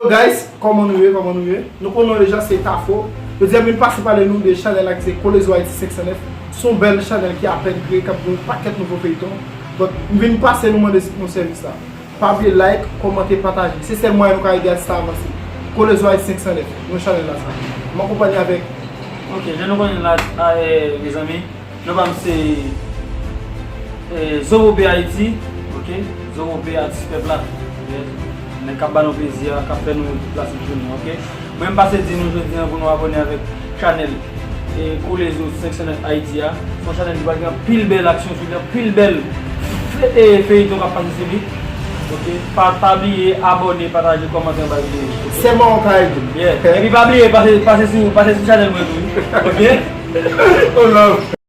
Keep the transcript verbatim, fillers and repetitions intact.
Guys, kòman nou ye, kòman nou ye? Nou konnen deja se Tafo. Jodi a m vin pase pale nou de chanèl la ki se Kolezo Ayiti senk san nèf. Se yon bèl chanèl ki apèn kreye, k ap gen yon pakèt nouvo feyton. Donk, m vin pase nou mande yon sèvis la. Pa bliye like, kòmante, pataje. Se sèl mwayen nou ka ede atis la avanse. Kolezo Ayiti senk san nèf, yon chanèl la sa. M akonpanye avèk. Ok, jan nou konnen la, a, eh, mezanmi, non pa m se eh, Zobo P Ayiti, ok? Zobo P atis pèp la. Yes. Nèg k ap ba nou plezi a, k ap fè nou plas jounen, ok? Mwen m pase di nou jodi a pou nou abòne avèk chanèl eh, Kolezo senk san nèf Ayiti a. Se yon chanèl ki pral gen anpil bèl aksyon sou li, anpil bèl fe- eh, feyton k ap pase sou li. Ok? Pa, pa bliye abòne, pataje, kòmante anba videyo. Ok? Sèlman ou ka ede. Yeah. Epi pa bliye pase, pase sou, pase sou chanèl mwen tou, wi. Ok? Oh love.